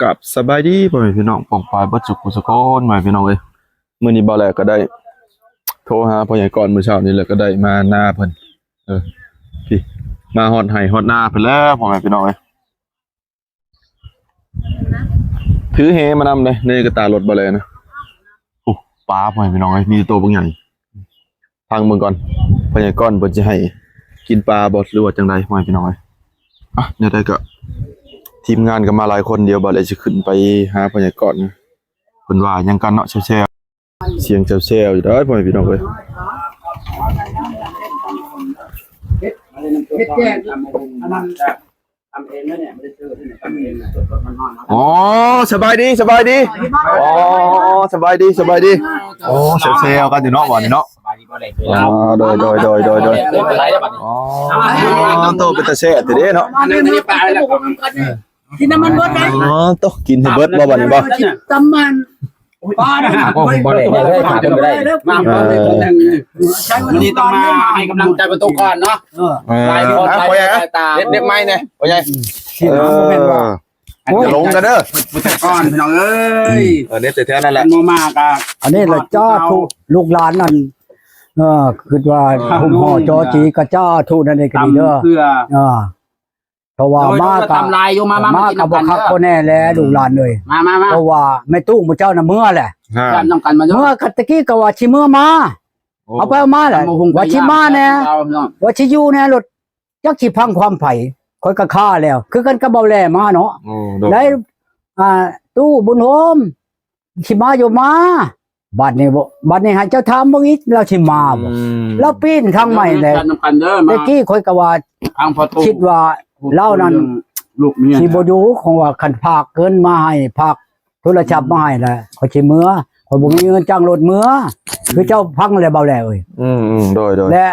ກັບສະບາຍດີພໍ່ແມ່ພີ່ນ້ອງປ້ອງປາຍເບິດສຸຂູສຸຄົນ ພໍ່ແມ່ພີ່ນ້ອງເອີຍ. ມື້ນີ້ບ່າວແຫຼກກໍໄດ້ໂທຫາພໍ່ໃຫຍ່ກ້ອນມື້ເຊົ້ານີ້ ແລ້ວກໍໄດ້ມານາເພິ່ນ ເອີ ພີ່ ມາຮອດໄຮ່ຮອດນາເພິ່ນແລ້ວ ພໍ່ແມ່ພີ່ນ້ອງເອີຍ. ຖືແຫມານຳເດ້ ໃນກະຕາລົດບ່າວແຫຼນະ. ໂອ້ ປາ ພໍ່ແມ່ພີ່ນ້ອງເອີຍ ມີແຕ່ໂຕບັກໃຫຍ່. ຟັງເບິ່ງກ່ອນ ພໍ່ໃຫຍ່ກ້ອນເພິ່ນຊິໃຫ້ກິນປາບໍ່ ຫຼືວ່າຈັ່ງໃດ ພໍ່ແມ່ພີ່ນ້ອງເອີຍ. ອ່ະ ແນວໃດກໍທີມງານກໍມາຫຼາຍຄົນ ດຽວບ່າວແຫຼຊິຂຶ້ນໄປຫາພໍ່ໃຫຍ່ກ້ອນ ເພິ່ນວ່າຫຍັງກັນເນາະ ແຊວໆ ສຽງແຊວໆຢູ່ເດີ ພໍ່ແມ່ພີ່ນ້ອງເອີຍ. ເຮັດແກງ ອັນນັ້ນ ຕຳເອງເດີນີ້ ບໍ່ໄດ້ຊື້ເດ້ນີ້ ຕຳເອງ ສົດໆ ຮ້ອນໆ ເນາະ. ອໍ ສະບາຍດີ ສະບາຍດີ. ອໍ ສະບາຍດີ ສະບາຍດີ. ໂອ້ ແຊວໆກັນຢູ່ເນາະ ບາດນີ້ເນາະ. ສະບາຍດີບໍ່ໄດ້ ອໍ ໂດຍໆໆໆໆ. ອໍ ໂຕເປັນຕາແຊບແທ້ເດ້ເນາະ. ອັນນີ້ປາແລ້ວ ກິນນ້ຳມັນເບິດໄດ໋. ອໍ ໂຕ ກິນໃຫ້ເບິດບໍ່ບາດນີ້ບໍ່? ຕຳມັນ ປານະ ບໍ່ໄດ້ ບໍ່ໄດ້ ບໍ່ໄດ້ ບໍ່ໄດ້. ມື້ນີ້ຕ້ອງມາໃຫ້ກຳລັງໃຈປະຕູກ່ອນເນາະ. ເອີ ຫຼາຍຄົນ ເອີ ເຮັດ ເຮັດໄມ້ແດ່ ພໍ່ໃຫຍ່. ເອີ ຢ່າຫຼົງກັນເດີ ຜູ້ຈັດການພີ່ນ້ອງເອີຍ. ເອີ ເນັດແຖວນັ້ນແຫຼະ ບໍ່ມາກະ ອັນນີ້ລະ ສາທຸ ລູກຫຼານນັ້ນ ເອີ ຄິດວ່າ ເອີ ຫຸ້ມຫໍ່ຈໍຈີກະ ສາທຸນັ້ນເອງກໍດີເດີ. ເອີ ເພາະວ່າມາກະ ມາກະບໍ່ຄັກບໍ່ແນ່ແຫຼະ ອືມ ລູກຫຼານເອີຍ. ມາໆໆ ເພາະວ່າແມ່ຕູ້ໝູ່ເຈົ້ານະເມືອແຫຼະ ເມືອ. ຕະກີ້ກໍວ່າຊິເມືອມາ ເອົາໄປເອົາມາແຫຼະ ວ່າຊິມາແນ່ ວ່າຊິຢູ່ແນ່ ລົດຈັກຊິຟັງຄວາມໃຜ ຂ້ອຍກໍຄາແລ້ວ. ຄືກັນກັບເບົາແຫຼມາເນາະ ໄດ້ ຕູ້ບຸນໂຮມ ຊິມາຢູ່ມາ. ບາດນີ້ ບາດນີ້ໃຫ້ເຈົ້າຖາມເບິ່ງອີກ ລາວຊິມາບໍ່? ອືມ ລາວປີ້ນທາງໃໝ່ແຫຼະ. ແຕ່ກີ້ຂ້ອຍກໍວ່າ ຄິດວ່າລາວນັ້ນຊິບໍ່ຢູ່ ເພາະວ່າຄັນຝາກເງິນມາໃຫ້ ຝາກໂທລະສັບມາໃຫ້ລະ ຂ້ອຍຊິເມືອ ຂ້ອຍບໍ່ມີເງິນຈ້າງລົດເມືອ. ຄືເຈົ້າຟັງແລ້ວ ເບົາແຫຼເອີຍ. ອືມໆ ໂດຍໆ ແລະ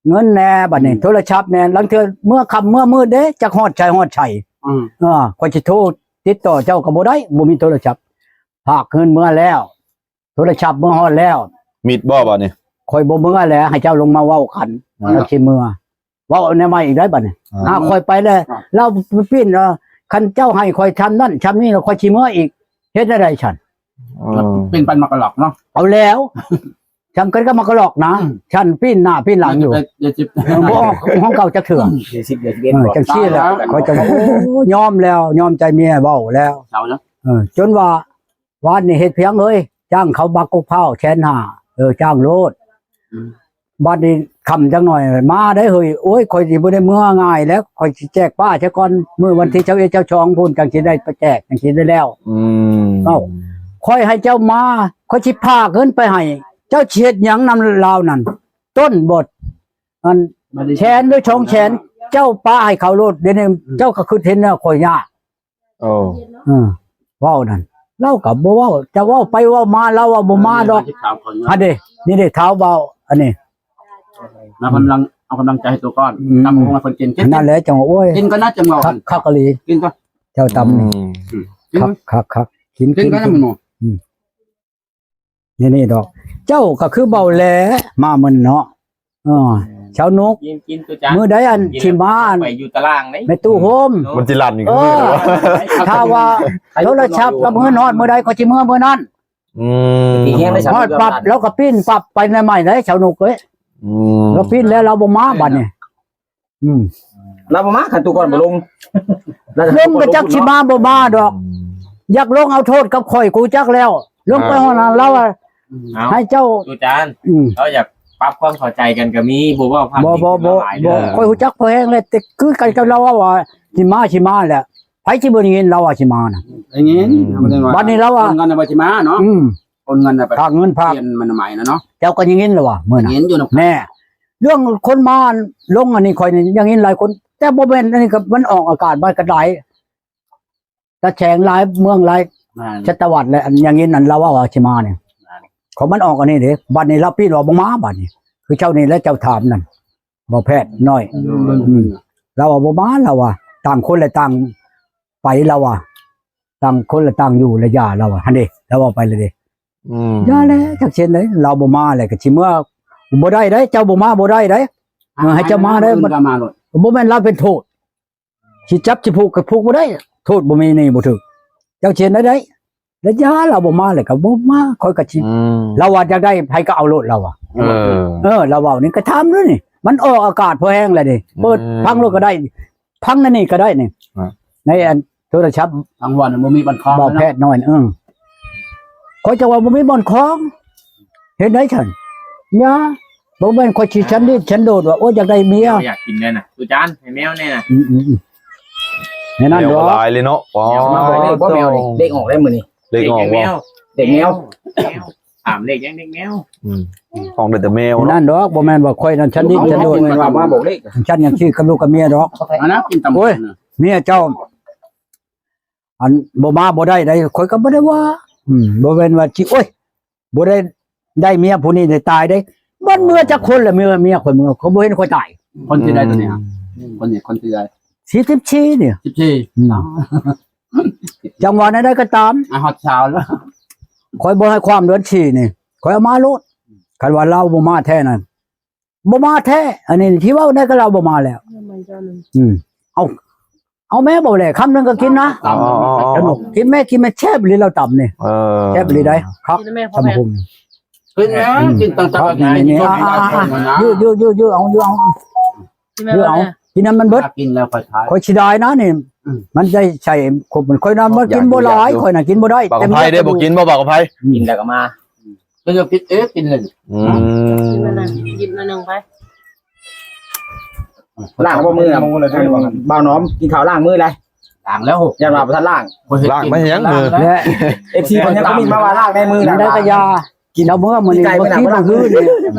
ເງິນແດ່ ບາດນີ້ ອືມ ໂທລະສັບແດ່ ລາງເທື່ອເມືອຄ່ຳເມືອມືດເດ້ ຈັກຮອດໃສຮອດໃສ. ອືມ ເອີ ຂ້ອຍຊິໂທຕິດຕໍ່ເຈົ້າກໍບໍ່ໄດ້ ບໍ່ມີໂທລະສັບ. ຝາກເງິນເມືອແລ້ວ ໂທລະສັບເມືອຮອດແລ້ວ ມິດບໍ່ບາດນີ້? ຂ້ອຍບໍ່ເມືອແຫຼະ ໃຫ້ເຈົ້າລົງມາເວົ້າກັນ ອືມ ຈັກຊິເມືອ. ເວົ້າແນວໃໝ່ອີກໄດ໋ບາດນີ້. ອ່າ ອ່າ ຂ້ອຍໄປແລ້ວ ອ່າ ລາວປີ້ນ ຄັນເຈົ້າໃຫ້ຂ້ອຍຊ່ຳນັ້ນຊ່ຳນີ້ ແລ້ວຂ້ອຍຊິເມືອອີກ ເຮັດແນວໃດຊັ້ນ? ເອີ ເປັນປານໝາກກະຫຼອກເນາະ. ເອົາແລ້ວ ຊ່ຳກັນກັບໝາກກະຫຼອກນະ. ອືມ ຊັ້ນປີ້ນໜ້າປີ້ນຫຼັງຢູ່ ຢ່າຊິ ເອີ ບໍ່ອອກຂອງເກົ່າຈັກເທື່ອ. ເອີ ຈັ່ງຊີ້ແຫຼະ ຂ້ອຍຈັ່ງ ໂອ້ ຍອມແລ້ວ ຍອມໃຈເມຍເວົ້າແລ້ວ. ເອີ ຈົນວ່າ ວານນີ້ເຮັດພຽງເອີຍ ຈ້າງເຂົາບັກກົກພ້າວແສນຫ້າ ເອີ ຈ້າງໂລດ. ອືມ ບາດນີ້ຄ່ຳຈັກໜ່ອຍມາໄດ້ເຮີ້ຍ. ໂອ້ຍ ຂ້ອຍຊິບໍ່ໄດ້ເມືອງ່າຍແລ້ວ ຂ້ອຍຊິແຈກປາຊະກ່ອນ ມື້ວັນທີຊາວເອັດ ຊາວສອງພຸ້ນ ຈັ່ງຊິໄດ້ໄປແຈກ ຈັ່ງຊິໄດ້ແລ້ວ. ອືມ ເອົ້າ ຂ້ອຍໃຫ້ເຈົ້າມາ ຂ້ອຍຊິພາເງິນໄປໃຫ້ ເຈົ້າຊິເຮັດຫຍັງນຳລາວນັ້ນ? ຕົ້ນບໍ່ ອັນ ແສນຫຼືສອງແສນ ເຈົ້າປະໃຫ້ເຂົາໂລດ. ດຽວນີ້ ອືມ ເຈົ້າກໍຄິດເຫັນແລ້ວ ຂ້ອຍຍາກ ໂອ້ ເອີ ເວົ້ານັ້ນ ລາວກໍບໍ່ເວົ້າ ຈະເວົ້າໄປເວົ້າມາ ລາວວ່າບໍ່ມາດອກ. ຫັ້ນເດ້ ນີ້ເດ້ ທ້າວເວົ້າອັນນີ້ ມາກຳລັງ ເອົາກຳລັງໃຈໃຫ້ໂຕກ່ອນ. ອືມ ຕຳບັກຫຸ່ງໃຫ້ເພິ່ນກິນ ກິນ ນັ້ນແຫຼະ ຈັ່ງວ່າ ໂອ້ຍ ກິນກ່ອນນະ ຈັ່ງເວົ້າ ຄັກ ຄັກອີ່ຫຼີ ກິນກ່ອນ ເຈົ້າຕຳນີ້. ອືມ ຄັກ ຄັກ ຄັກ ກິນ ກິນກ່ອນນະ ກິນ ມື້ນີ້. ອືມ ນີ້ໆດອກ ເຈົ້າກໍຄືເບົາແຫຼມາມື້ນີ້ເນາະ. ເອີ ຊາວນົກ ກິນ ກິນ ມື້ໃດອັນຊິມາ ໄປຢູ່ຕາລ່າງເດ້ ແມ່ຕູ້ໂຮມ ມັນຊິລັນອີກ ເອີ ຖ້າວ່າໂທລະສັບກັບເງິນຮອດມື້ໃດ ຂ້ອຍຊິເມືອມື້ນັ້ນ. ອືມ ຮອດປັບ ລາວກໍປີ້ນປັບໄປໃນໃໝ່ເດ້ ຊາວນົກເອີຍ. ອືມ ລາວປີ້ນແລ້ວ ລາວບໍ່ມາບາດນີ້. ອືມ ລາວບໍ່ມາ ຄັນຕູ້ກ່ອນບໍ່ລົງ ລົງກໍຈັກຊິມາບໍ່ມາດອກ. ອືມ ຢາກລົງເອົາໂທດກັບຂ້ອຍ ກູຈັກແລ້ວ. ລົງໄປ ອ່າ ຮອດນັ້ນລາວວ່າ ເອົາ ໃຫ້ເຈົ້າ ຕູຈານ ອືມ ເຮົາຢາກປັບຄວາມເຂົ້າໃຈກັນກໍມີ ບໍ່ເວົ້າພາດ ບໍ່ ບໍ່ ບໍ່ ບໍ່ ຂ້ອຍຮູ້ຈັກພໍແຮງແລ້ວ ແຕ່ຄືກັນກັບລາວເວົ້າວ່າຊິມາ ຊິມາແຫຼະ. ໃຜຊິບໍ່ໄດ້ຍິນລາວວ່າຊິມານະ? ໄດ້ຍິນ. ອືມ ບັດນີ້ລາວວ່າ ໂອນເງິນວ່າຊິມາເນາະ. ອືມ ໂອນເງິນໄປ ຝາກເງິນຝາກ ປ່ຽນມັນໃໝ່ນະເນາະ. ເຈົ້າກໍຍັງຍິນລະວ່າມື້ນັ້ນ ຍັງຍິນຢູ່ນະ. ແນ່ ເລື່ອງຄົນມາລົງອັນນີ້ ຂ້ອຍນີ້ຍັງຍິນຫຼາຍຄົນ ແຕ່ບໍ່ແມ່ນ ອັນນີ້ກໍມັນອອກອາກາດມາກໍຫຼາຍ ຕາແສງຫຼາຍເມືອງຫຼາຍ ແມ່ນ ສະຕະວັດແຫຼະ ອັນຍັງຍິນອັນລາວເວົ້າວ່າຊິມານີ້. ແມ່ນ ຂອງມັນອອກອັນນີ້ເດ້ ບັດນີ້ລາວປິດວ່າບໍ່ມາ ບັດນີ້ ຄືເຈົ້ານີ້ແຫຼະ ເຈົ້າຖາມນັ້ນ ບໍ່ແພດນ້ອຍ. ອືມ ອືມ ລາວວ່າບໍ່ມາ ລາວວ່າ ຕ່າງຄົນລະຕ່າງໄປ ລາວວ່າ ຕ່າງຄົນລະຕ່າງຢູ່ລະຢ່າ ລາວວ່າ ຫັ້ນເດ້ ລາວເວົ້າໄປລະເດ້. ອືມ ຢ່າແຫຼະ ຈັກເຊັ່ນໃດ ລາວບໍ່ມາແຫຼະ ກໍຊິເມືອບໍ່ໄດ້ເດ້ ເຈົ້າບໍ່ມາບໍ່ໄດ້ເດ້. ເອີ ໃຫ້ເຈົ້າມາໄດ້ ບໍ່ແມ່ນລາວເປັນໂທດ ຊິຈັບຊິຜູກກໍຜູກບໍ່ໄດ້ ໂທດບໍ່ມີນີ້ບໍ່ຖືກ. ຈົ້າຊິເຮັດແນວໃດ? ລະຢ່າ ລາວບໍ່ມາ ແລ້ວກໍບໍ່ມາ ຂ້ອຍກໍຊິ ອືມ ລາວວ່າຢາກໄດ້ໃຜກໍເອົາໂລດ ລາວວ່າ ເອີ ເອີ ລາວເວົ້ານີ້ ກໍຖາມເລີຍນີ້ ມັນອອກອາກາດພໍແຮງແລ້ວນີ້ ເປີດ ອືມ ຟັງໂລດກໍໄດ້ ຟັງໃນນີ້ກໍໄດ້ນີ້ ໃນອັນໂທລະສັບ ທາງວັດບໍ່ມີບ່ອນຄອງ ບໍ່ແພດນ້ອຍ ເອີ ຂ້ອຍຈະວ່າບໍ່ມີບ່ອນຄອງ ເຮັດໄດ້ຊັ້ນ ຢ່າ ບໍ່ແມ່ນຂ້ອຍຊິສັນດິດສັນໂດດວ່າ ໂອ້ຍ ຢາກໄດ້ເມຍ ຢາກກິນແດ່ນະ ຕູຈານ ໃຫ້ແມວແດ່ນະ ອືມໆໆ ແນວນັ້ນດອກ ຫຼາຍເລີຍເນາະ ປາດ ມາບອກເລກບໍ່ແມວນີ້ ເລກອອກແລ້ວມື້ນີ້ ເລກອອກບໍ່ ເລກແມວ ເລກແມວ ຖາມເລກຫຍັງ ເລກແມວ ອືມ ຂອງໄດ້ແຕ່ແມວ ນັ້ນດອກ ບໍ່ແມ່ນວ່າຂ້ອຍນັ້ນສັນດິດສັນໂດດ ບໍ່ແມ່ນວ່າມາບອກເລກ ສັນຫຍັງຊີ້ກັບລູກກັບເມຍດອກ ອັນນັ້ນກິນຕຳ ໂອ້ຍ ເມຍເຈົ້າ ອັນບໍ່ມາບໍ່ໄດ້ໃດ ຂ້ອຍກໍບໍ່ໄດ້ວ່າ ອືມ ບໍ່ແມ່ນວ່າຊິ ໂອ້ຍ ບໍ່ໄດ້ ໄດ້ເມຍຜູ້ນີ້ໄດ້ຕາຍເດ້ ມັນເມືອຈັກຄົນລະ ເມຍ ເມຍຂ້ອຍເມືອ ຂ້ອຍບໍ່ເຫັນຂ້ອຍຕາຍ ຄົນທີ່ໄດ້ຕົວນີ້ ອືມ ຄົນນີ້ ຄົນທີ່ໄດ້ ສີ່ສິບສີ່ນີ້ ສິບສີ່ ອືມ ຈັ່ງວ່າແນວໃດກໍຕາມ ອາ ຮອດຊາວແລ້ວ ຂ້ອຍບໍ່ໃຫ້ຄວາມເດືອນສີ່ນີ້ ຂ້ອຍເອົາມາໂລດ ຄັນວ່າລາວບໍ່ມາແທ້ນັ້ນ ບໍ່ມາແທ້ ອັນນີ້ທີ່ເວົ້າໄດ້ກໍລາວບໍ່ມາແລ້ວ ອືມ ເອົາ ເອົາແມ່ບໍ່ແຫຼະ ຄຳໜຶ່ງກໍກິນນະ ອໍ ກິນແມ່ ກິນແມ່ ແຊບອີ່ຫຼີລາວຕຳນີ້ ເອີ ແຊບອີ່ຫຼີໃດ໋ ຄັກ ກິນແມ່ ຕຳບັກຫຸ່ງ ເປັນຫຍັງ ອືມ ກິນຕັ້ງແຕ່ ນີ້ ອ່າໆ ຢູ່ໆໆ ເອົາ ຢູ່ເອົາ ກິນແມ່ ຢູ່ເອົາ ແມ່ ກິນໃຫ້ມັນເບິດ ກິນແລ້ວຄ່ອຍຂາຍ ຂ້ອຍເສຍດາຍນະນີ້ ອືມ ມັນໄດ້ໃສ່ຄົບ ຂ້ອຍນຳມັນກິນບໍ່ຫຼາຍ ຂ້ອຍນະກິນບໍ່ໄດ້ ປາກະໄພເດ້ ບໍ່ກິນບໍ່ປາກະໄພ ກິນແລ້ວກໍມາ ກໍຢາກກິນເອງ ກິນເລີຍ ອືມ ກິນອັນນັ້ນ ກິນອັນໜຶ່ງໄປ ລ້າງບໍ່ມື ບ່າວໜອມ ກິນເຂົ້າລ້າງມືແລ້ວ ລ້າງແລ້ວ ຢ້ານວ່າບໍ່ທັນລ້າງ ລ້າງມາຫຍັງມື ແລະ ເອັຟຊີ ເພິ່ນຍັງຄອມເມັນມາວ່າລ້າງແດ່ມື ໄດ້ກະຢາ ກິນເຈົ້າເມືອມື້ນີ້ ບໍ່ກິນມື້ນີ້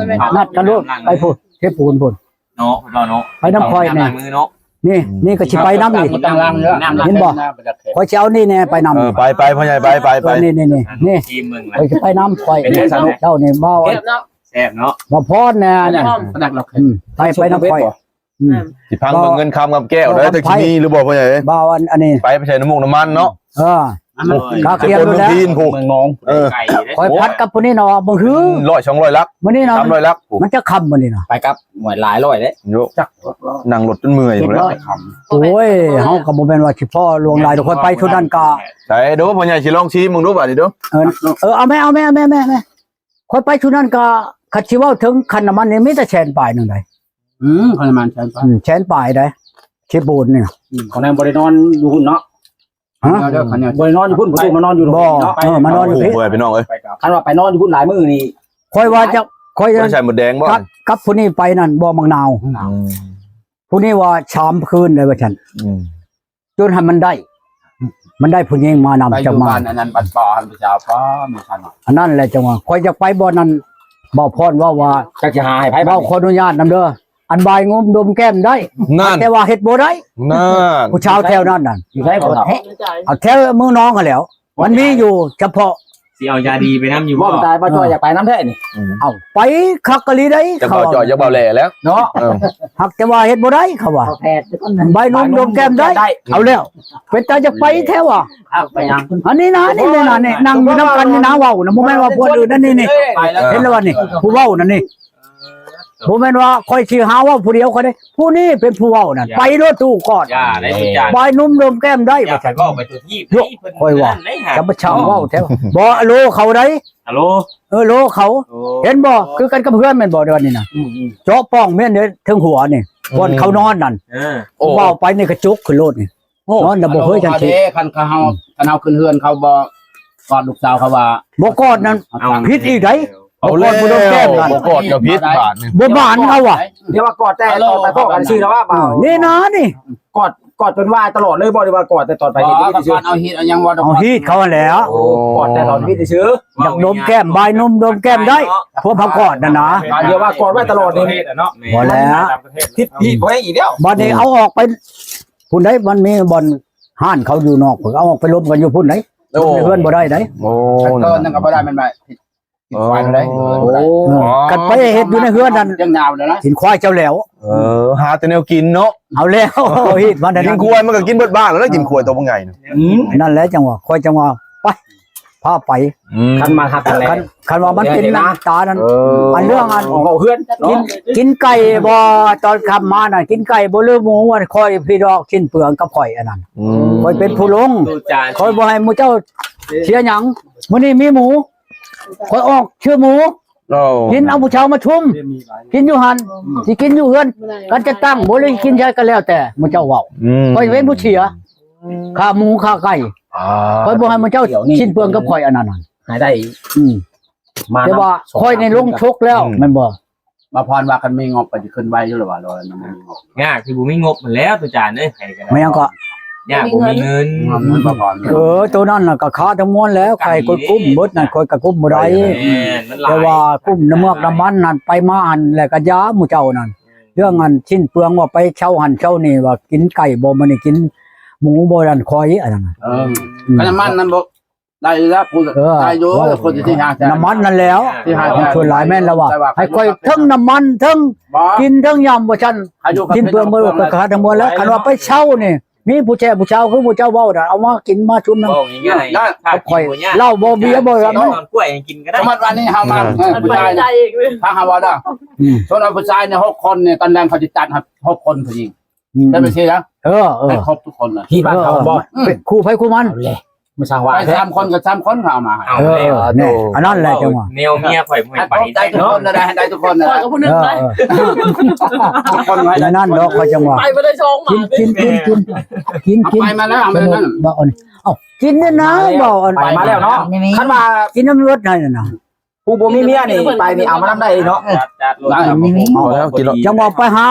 ນັດກັນໂລດ ໄປພຸ້ນ ເທປູນພຸ້ນ ເນາະ ເນາະ ໄປນຳຂ້ອຍນີ້ ລ້າງມືເນາະ ນີ້ ນີ້ກໍຊິໄປນຳນີ້ ເຫັນບໍ່ ຂ້ອຍຊິເອົານີ້ແດ່ໄປນຳ ເອີ ໄປໆ ພໍ່ໃຫຍ່ ໄປໆໆ ເອີ ນີ້ໆໆ ນີ້ ຂ້ອຍຊິໄປນຳຂ້ອຍ ເຈົ້ານີ້ບໍ່ ແຊບເນາະ ບໍ່ພອນແນ່ ອືມ ໄປ ໄປນຳຂ້ອຍ ອືມ ຊິພັງເບິ່ງເງິນຄຳກັບແກ້ວເດີ ຈັກຊິມີຫຼືບໍ່ ພໍ່ໃຫຍ່ ບໍ່ ອັນ ອັນນີ້ ໄປ ໄປໃສ່ນ້ຳມູກນ້ຳມັນເນາະ ເອີ ກະກຽມຢູ່ແລ້ວ ເມືອງນອງ ເອີ ຂ້ອຍພັດກັບຜູ້ນີ້ເນາະ ບໍ່ຫື ອືມ ຮ້ອຍສອງຮ້ອຍຫຼັກ ມື້ນີ້ນະ ສາມຮ້ອຍຫຼັກ ມັນຈະຄ່ຳມື້ນີ້ນະ ໄປກັບ ໂອ້ຍ ຫຼາຍຮ້ອຍເດ້ ໂຍ ຈັກ ນັ່ງລົດຈົນເມື່ອຍພຸ້ນແຫຼະ ໂອ້ຍ ເຮົາກໍບໍ່ແມ່ນວ່າຊິພໍຫຼວງຫຼາຍດອກ ຂ້ອຍໄປຊຸດນັ້ນກໍ ໃສເດີ ພໍ່ໃຫຍ່ຊິລອງຊີມເບິ່ງດູບາດນີ້ເດີ ເອີ ເອີ ເອົາແມ່ ເອົາແມ່ ເອົາແມ່ ແມ່ ແມ່ ຂ້ອຍໄປຊຸດນັ້ນກໍ ຄັນຊິເວົ້າເຖິງຄັນນ້ຳມັນນີ້ມີແຕ່ແສນປາຍໜຶ່ງໃດ ອືມ ຄັນນ້ຳມັນແສນປາຍ ອືມ ແສນປາຍໃດ ເທປູນນີ້ ອືມ ຂອງນັ້ນບໍ່ໄດ້ນອນຢູ່ພຸ້ນເນາະ ຮະ ເດີ ຄັນນີ້ ບໍ່ໄດ້ນອນຢູ່ພຸ້ນ ບໍ່ໄດ້ມານອນຢູ່ ບໍ່ ເນາະ ເອີ ມານອນຢູ່ພີ້ ໂອ້ໂຫ ພີ່ນ້ອງເອີຍ ຄັນວ່າໄປນອນຢູ່ພຸ້ນຫຼາຍມື້ນີ້ ຂ້ອຍວ່າຈະ ຂ້ອຍ ໄປໃສ່ໝົດແດງບໍ່ ກັບ ກັບຜູ້ນີ້ໄປນັ້ນບໍ່ ໝາກນາວ ອືມ ຜູ້ນີ້ວ່າສາມຄືນເລີຍວ່າຊັ້ນ ອືມ ຈົນໃຫ້ມັນໄດ້ ມັນໄດ້ຜູ້ຍິງມານຳ ໄປຢູ່ ຈະມາ ບ້ານອັນນັ້ນ ບ້ານປ່າຫັ້ນ ພະເຈົ້າ ປ້າ ມີຄັນ ອັນນັ້ນແຫຼະ ຈັ່ງວ່າ ຂ້ອຍຢາກໄປບ່ອນນັ້ນ ບ່າວພອນເວົ້າວ່າ ຈັກຊິຫາໃຫ້ໃຜ ເວົ້າຂໍອະນຸຍາດນຳເດີ ອັນບາຍງຸ້ມດົມແກ້ມໄດ້ ນັ້ນ ແຕ່ວ່າເຮັດບໍ່ໄດ້ ນັ້ນ ຜູ້ຊາວແຖວນັ້ນນັ້ນ ຢູ່ໃສບໍ່ເຖົ້າ ເອົາແຖວເມືອງນອງຫັ້ນແຫຼ້ວ ມັນມີຢູ່ສະເພາະ ຊິເອົາຢາດີໄປນຳຢູ່ບໍ່ ບໍ່ຕາຍ ບໍ່ຊ່ອຍ ຢາກໄປນຳແທ້ນີ້ ອືມ ເອົາ ໄປຄັກກະລີໄດ໋ ຈັກເບົາຈ່ອຍ ເຂົາວ່າ ຈັກເບົາແຫຼແລ້ວເນາະ ເອີ ຫາກແຕ່ວ່າເຮັດບໍ່ໄດ້ ເຂົາວ່າ ໃບນົມດົມແກ້ມໄດ້ ເອົາແລ້ວ ເປັນຕາຢາກໄປແທ້ວ່າ ອັນນີ້ນະ ນີ້ນະ ນີ້ນັ່ງຢູ່ນຳກັນນີ້ນະ ເວົ້ານະ ບໍ່ແມ່ນວ່າຜູ້ອື່ນນັ້ນ ນີ້ ນີ້ ເຫັນແລ້ວວ່ານີ້ ຜູ້ເວົ້ານັ້ນນີ້ ບໍ່ແມ່ນວ່າຂ້ອຍຊິຫາເວົ້າຜູ້ດຽວຂ້ອຍເດ້ ຜູ້ນີ້ເປັນຜູ້ເວົ້ານັ້ນ ໄປໂລດຕູ້ກ່ອນ ຢ່າໄດ້ ບາຍນົມດົມແກ້ມໄດ້ ຢ່າໄປເວົ້າໄປຕົວທີ່ ຂ້ອຍວ່າ ຈະມາຊ່າງເວົ້າແທ້ ບໍ່ ໂລເຂົາໄດ໋ ອາໂລ ເອີ ໂລເຂົາ ເຫັນບໍ່ ຄືກັນກັບເຮືອນແມ່ນບໍ່ ດຽວນີ້ນະ ເຈາະປ່ອງແມ່ນເທິງຫົວນີ້ ບ່ອນເຂົານອນນັ້ນ ເວົ້າໄປນີ້ກະຈຸກຂຶ້ນໂລດນີ້ ນອນລະບໍ່ເຄີຍທັນທີ ຄັນເຮົາ ຄັນເຮົາຂຶ້ນເຮືອນເຂົາບໍ່ກອດລູກສາວເຂົາວ່າ ບໍ່ກອດນັ້ນຜິດອີກໄດ໋ ເອົາແລ້ວ ບໍ່ກອດຜູ້ດອກແກ້ມນັ້ນ ບໍ່ກອດກໍຜິດບາດນີ້ ບໍ່ໝານເຂົາວ່າ ດຽວວ່າກອດແຕ່ຕອນໄປພໍ້ກັນຊື່ລະວ່າ ນີ້ນະນີ້ ກອດ ກອດຈົນວ່າຕະຫຼອດເລີຍບໍ່ ຫຼືວ່າກອດແຕ່ຕອນໄປເຮັດວິທີຊື່ ເອົາຮີດເຂົາຫັ້ນແຫຼ້ວ ກອດແຕ່ຕອນເຮັດວິທີຊື່ ຢາກດົມແກ້ມ ບາຍນົມດົມແກ້ມໄດ້ ພວກເຮົາກອດນັ້ນນະ ດຽວວ່າກອດໄວ້ຕະຫຼອດນີ້ ບໍ່ແລ້ວ ຜິດ ຜິດບໍ່ໄດ້ອີກແລ້ວ ບາດນີ້ເອົາອອກໄປ ພຸ້ນໃດ໋ ມັນມີບ່ອນຮ້ານເຂົາຢູ່ນອກ ເຂົາເອົາອອກໄປລົມກັນຢູ່ພຸ້ນໃດ໋ ໂອ້ ໃນເຮືອນບໍ່ໄດ້ໃດ໋ ໂອ້ ຕອນນັ້ນກໍບໍ່ໄດ້ແມ່ນບໍ່ ກິນຄວາຍເຮົາໄດ້ ໂອ້ ເອີ ຄັນໄປເຮັດຢູ່ໃນເຮືອນນັ້ນ ຍັງຍາວແລ້ວນະ ກິນຄວາຍເຈົ້າແລ້ວ ເອີ ຫາແຕ່ແນວກິນເນາະ ເອົາແລ້ວ ເອົາຮີດມັນ ກິນຄວາຍມັນກໍກິນເບິດບ້ານແລ້ວນະ ກິນຄວາຍໂຕບັກໃຫຍ່ນະ ອືມ ນັ້ນແຫຼະ ຈັ່ງວ່າ ຂ້ອຍຈັ່ງວ່າ ໄປ ໄປ ພາໄປ ອືມ ຄັນມາຮັກກັນແລ້ວ ຄັນ ຄັນວ່າມັນເປັນ ເອີ ນັ້ນຕານັ້ນ ເອີ ອັນເລື່ອງອັນ ເວົ້າເຮືອນ ກິນ ເນາະ ກິນໄກ່ບໍ່ ຕອນຄ່ຳມານັ້ນ ກິນໄກ່ບໍ່ ຫຼືໝູ ອັນຂ້ອຍພີ່ດອກ ຊິ້ນເປືອງກັບຂ້ອຍອັນນັ້ນ ອືມ ຂ້ອຍເປັນຜູ້ລົງ ອາຈານ ຂ້ອຍບໍ່ໃຫ້ໝູ່ເຈົ້າເສຍຫຍັງ ມື້ນີ້ມີໝູ ຂ້ອຍອອກຊື່ໝູ ໂອ້ ກິນເອົາຜູ້ຊາວມາຊຸມ ກິນຢູ່ຫັ້ນ ຊິກິນຢູ່ເຮືອນ ກັນຈະຕັ້ງ ບໍ່ໄດ້ກິນໃສກໍແລ້ວແຕ່ໝູ່ເຈົ້າເວົ້າ ອືມ ຂ້ອຍເປັນຜູ້ເສຍ ຂ້າໝູຂ້າໄກ່ ອ່າ ຂ້ອຍບໍ່ໃຫ້ໝູ່ເຈົ້າ ດຽວນີ້ ຊິ້ນເປືອງກັບຂ້ອຍອັນນັ້ນ ໃຫ້ໄດ້ ອືມ ມາ ແຕ່ວ່າຂ້ອຍນີ້ລົງຊົກແລ້ວ ອືມ ແມ່ນບໍ່? ມາພອນວ່າຄັນມີງົບກໍຊິຂຶ້ນໄວຢູ່ແລ້ວວ່າ ລອຍນຳມີງົບ ຍາກທີ່ບໍ່ມີງົບຫັ້ນແຫຼ້ວ ອາຈານເອີຍ ໃຜກໍໄດ້ ແມ່ນຫຍັງກໍ? ຍາກບໍ່ມີເງິນ ເງິນບໍ່ພອນ ເອີ ໂຕນັ້ນນະກໍຄາທັງມວນແລ້ວ ໃຜກໍກຸ້ມເບິດນັ້ນ ຂ້ອຍກໍກຸ້ມບໍ່ໄດ້ ແມ່ນ ມັນຫຼາຍ ແຕ່ວ່າກຸ້ມນ້ຳເມືອກນ້ຳມັນນັ້ນ ໄປມາຫັ້ນແລ້ວກໍຢາໝູ່ເຈົ້ານັ້ນ ເລື່ອງອັນຊິ້ນເປືອງວ່າໄປເຊົາຫັ້ນເຊົານີ້ ວ່າກິນໄກ່ບໍ່ ມື້ນີ້ກິນໝູບໍ່ ນັ້ນຂ້ອຍອັນນັ້ນ ເອີ ອືມ ຄັນນ້ຳມັນນັ້ນບໍ່ ໄດ້ແລ້ວ ຜູ້ ເອີ ໄດ້ຢູ່ ເອີ ຄົນທີ່ຫ້າແສນ ນ້ຳມັນນັ້ນແຫຼ້ວ ທີ່ຫ້າແສນ ສ່ວນຫຼາຍແມ່ນລະວ່າ ໃຫ້ຂ້ອຍເຖິງນ້ຳມັນ ເຖິງ ບໍ່ ກິນ ເຖິງຢຳວ່າຊັ້ນ ຊິ້ນເປືອງເບິດກໍຄາທັງໝົດແລ້ວ ຄັນວ່າໄປເຊົານີ້ ມີຜູ້ແຊຜູ້ຊາວຄືໝູ່ເຈົ້າເວົ້ານະ ເອົາມາກິນມາຊຸມນຳ ເວົ້າງ່າຍໆ ໄດ້ ຂ້ອຍ ເຫຼົ້າບໍ່ເບຍບໍ່ ນອນກ້ວຍໃຫ້ກິນກໍໄດ້ ສົມມຸດວ່ານີ້ເຮົາມາ ອືມ ເອີ ຜູ້ຊາຍ ໃຈອີກເລີຍ ຟັງເຮົາເວົ້າເດີ ອືມ ສົມມຸດວ່າຜູ້ຊາຍນີ້ຫົກຄົນນີ້ ຕອນແລງເຂົາຊິຈັດໃຫ້ຫົກຄົນຜູ້ຍິງ ອືມ ແຕ່ໄປຊີ້ນະ ເອີ ເອີ ໃຫ້ຄົບທຸກຄົນນະ ທີ່ບ້ານເຂົາບໍ່ ເປັນຄູ່ໃຜຄູ່ມັນ ເອົາແຫຼະ ມັນສ້າງວ່າ ໄປສາມຄົນກໍສາມຄົນເຂົາເອົາມາໃຫ້ ເອີ ເອີ ແນ່ ອັນນັ້ນແຫຼະຈັງຫວະ ແນວເມຍຂ້ອຍບໍ່ໃຫ້ໄປ ໄດ້ທຸກຄົນນະ ໄດ້ ໄດ້ທຸກຄົນນະ ເອີ ເອີ ທຸກຄົນໃຫ້ ອັນນັ້ນດອກຂ້ອຍຈັ່ງຫວະ ໄປບໍ່ໄດ້ຊ່ອງມາ ກິນ ກິນ ກິນ ກິນ ກິນ ເອົາໄປມາແລ້ວ ເອົາໄປນັ້ນ ເອົາ ກິນນີ້ນະ ເວົ້າອັນ ໄປມາແລ້ວເນາະ ຄັນວ່າກິນນຳລົດໃຫ້ນະ ຜູ້ບໍ່ມີເມຍນີ້ ໄປນີ້ເອົາມານຳໄດ້ເນາະ ຈັດໂລດ ໄດ້ ເອົາແລ້ວກິນໂລດ ຈັ່ງວ່າໄປຫາ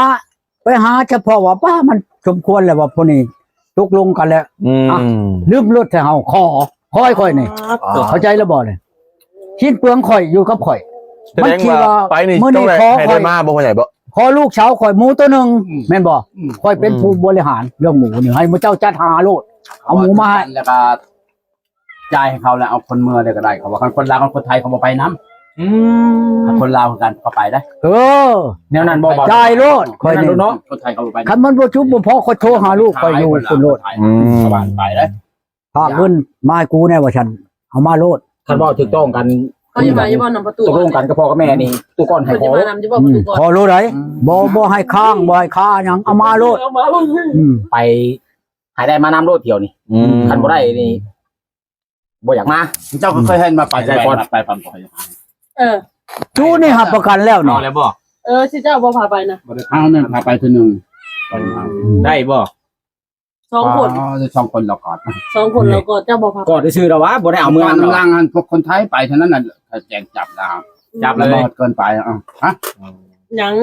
ໄປຫາສະເພາະວ່າ ປ້າ ມັນສົມຄວນແລ້ວວ່າ ຜູ້ນີ້ຕົກລົງກັນແລ້ວ ອືມ ອ່ະ ລືມລົດໃຫ້ເຮົາ ຂໍ ຂໍໃຫ້ຂ້ອຍນີ້ ອ່າ ເຂົ້າໃຈແລ້ວບໍ່ນີ້? ຊິ້ນເປືອງຂ້ອຍຢູ່ກັບຂ້ອຍ ມັນຊິວ່າ ມື້ນີ້ຂໍຂ້ອຍ ຂໍລູກສາວຂ້ອຍໝູໂຕໜຶ່ງ ອືມ ແມ່ນບໍ່? ອືມ ຂ້ອຍເປັນຜູ້ບໍລິຫານເລື່ອງໝູນີ້ ໃຫ້ໝູເຈົ້າຈັດຫາໂລດ ເອົາໝູມາໃຫ້ ແລ້ວກໍ ຈ່າຍໃຫ້ເຂົາແລ້ວເອົາຄົນເມືອໄດ້ກໍໄດ້ ເຂົາວ່າຄັນຄົນລາວກັບຄົນໄທເຂົາບໍ່ໄປນຳ ອືມ ຄັນຄົນລາວຄືກັນເຂົາໄປໄດ້ ເອີ ແນວນັ້ນບໍ່ ຈ່າຍໂລດ ຂ້ອຍນີ້ເນາະ ຄົນໄທເຂົາບໍ່ໄປ ຄັນມັນບໍ່ຈຸບບໍ່ພໍຂ້ອຍໂທຫາລູກຂ້ອຍຢູ່ພຸ້ນໂລດ ອືມ ເຂົາວ່າໄປໄດ້ ຝາກເງິນມາໃຫ້ກູແດ່ວ່າຊັ້ນ ເອົາມາໂລດ ຄັນເວົ້າຖືກຕ້ອງກັນ ເຂົາຊິມາຢູ່ບໍ່ນຳປະຕູ ຕົກລົງກັນກັບພໍ່ກັບແມ່ນີ້ ຕູ້ກ່ອນໃຫ້ຂໍໂລດ ຂໍໂລດໃດ ອືມ ບໍ່ ບໍ່ໃຫ້ຄ້າງ ບໍ່ໃຫ້ຄາຫຍັງ ເອົາມາໂລດ ເອົາມາໂລດ ອືມ ໄປ ໃຫ້ໄດ້ມານຳໂລດທ່ຽວນີ້ ອືມ ຄັນບໍ່ໄດ້ນີ້ ບໍ່ຢາກມາ ເຈົ້າກໍເຄີຍເຫັນວ່າໄປ ໄປ ໄປ ໄປ ໄປ ໄປ ເອີ ຈູນີ້ຮັບປະກັນແລ້ວນີ້ ເອົາແລ້ວບໍ່? ເອີ ຊິເຈົ້າບໍ່ພາໄປນະ ບໍ່ໄດ້ພາ ເອົານັ້ນພາໄປເທື່ອໜຶ່ງ ໄດ້ບໍ່? ສອງຄົນ ອໍ ສອງຄົນລະກອດ ສອງຄົນລະກອດ ເຈົ້າບໍ່ພາ ກອດຊື່ໆດອກວ່າ ບໍ່ໄດ້ເອົາເມືອນຳດອກ ນຳຫຼັງຫັ້ນ ພວກຄົນໄທໄປເທົ່ານັ້ນນະ ແຈ້ງຈັບລະ ຈັບເລີຍ ເກີນໄປ ເອົາ ຮະ ຫຍັງ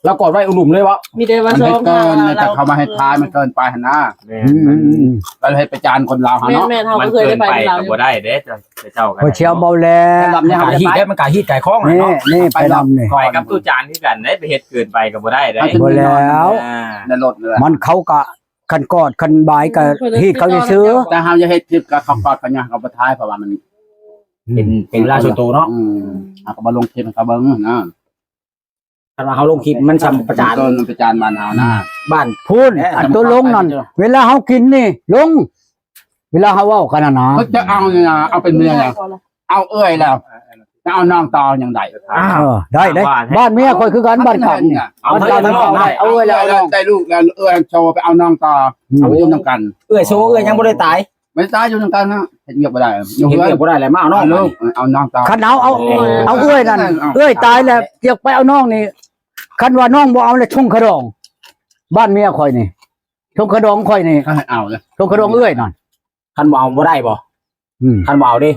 ລາວກອດໄວ້ອຸລຸມເລີຍບໍ່? ມີແຕ່ວ່າ ມັນເຮັດເກີນ ແຕ່ເຂົາມາເຮັດພາຍ ມັນເກີນໄປຫັ້ນນາ ແມ່ນ ອືມ ລາວເຮັດປະຈານຄົນລາວຫັ້ນເນາະ ແມ່ນໆ ເຮົາກໍເຄີຍໄດ້ໄປນຳລາວຢູ່ ບໍ່ໄດ້ເດ້ ເຈົ້າ ເຈົ້າກໍ ຂ້ອຍຊິເອົາເບົາແຫຼະ ມັນກະຮີດໄດ້ ມັນກະຮີດກາຍຄອງ ນີ້ ຫັ້ນເນາະ ນີ້ໄປນຳນີ້ ໄປກັບຕູ້ຈານຄືກັນເດ້ ໄປເຮັດເກີນໄປກໍບໍ່ໄດ້ເດ້ ບໍ່ແລ້ວ ໃນລົດເລີຍ ມັນເຂົາກະ ຄັນກອດຄັນບາຍກໍຮີດເຂົາຊື່ໆ ແຕ່ເຮົາຢ່າເຮັດຜິດກັບເຂົາ ກອດເຂົາຫຍັງເຂົາບໍ່ທາຍ ເພາະວ່າມັນ ເປັນ ເປັນລາວສ່ວນໂຕເນາະ ອືມ ເຮົາກໍບໍ່ລົງຄລິບໃຫ້ເຂົາເບິ່ງນະ ຄັນວ່າເຮົາລົງຄລິບມັນຊ່ຳປະຈານ ເກີນປະຈານບ້ານເຮົານະ ບ້ານພຸ້ນ ອັນຕົວລົງນັ້ນ ເວລາເຮົາກິນນີ້ລົງ ເວລາເຮົາເວົ້າກັນນະ ເຂົາຈະເອົານີ້ນະ ເອົາເປັນເມຍນະ ເອົາເອື້ອຍແລ້ວ ຈະເອົານ້ອງຕໍ່ຍັງໄດ້ ເອີ ໄດ້ເດ້ ບ້ານເມຍຂ້ອຍຄືກັນ ບ້ານກັນ ເອົາເອື້ອຍແລ້ວ ໄດ້ລູກແລ້ວ ເອື້ອຍໂຊໄປເອົານ້ອງຕໍ່ ເອົາໄປຢູ່ນຳກັນ ເອື້ອຍໂຊເອື້ອຍຍັງບໍ່ໄດ້ຕາຍ ບໍ່ໄດ້ຕາຍ ຢູ່ນຳກັນນະ ເຮັດວຽກບໍ່ໄດ້ ເຮັດວຽກບໍ່ໄດ້ແລ້ວ ມາເອົານ້ອງ ເອົານ້ອງຕໍ່ ຄັນເອົາ ເອົາເອື້ອຍນັ້ນ ເອື້ອຍຕາຍແລ້ວ ຢາກໄປເອົານ້ອງນີ້ ຄັນວ່ານ້ອງບໍ່ເອົາແລ້ວ ຊົງຂະດອງ ບ້ານເມຍຂ້ອຍນີ້ ຊົງຂະດອງຂ້ອຍນີ້ ເຂົາໃຫ້ເອົາເດ້ ຊົງຂະດອງເອື້ອຍນັ້ນ ຄັນບໍ່ເອົາບໍ່ໄດ້ບໍ່? ອືມ ຄັນບໍ່ເອົາເດ້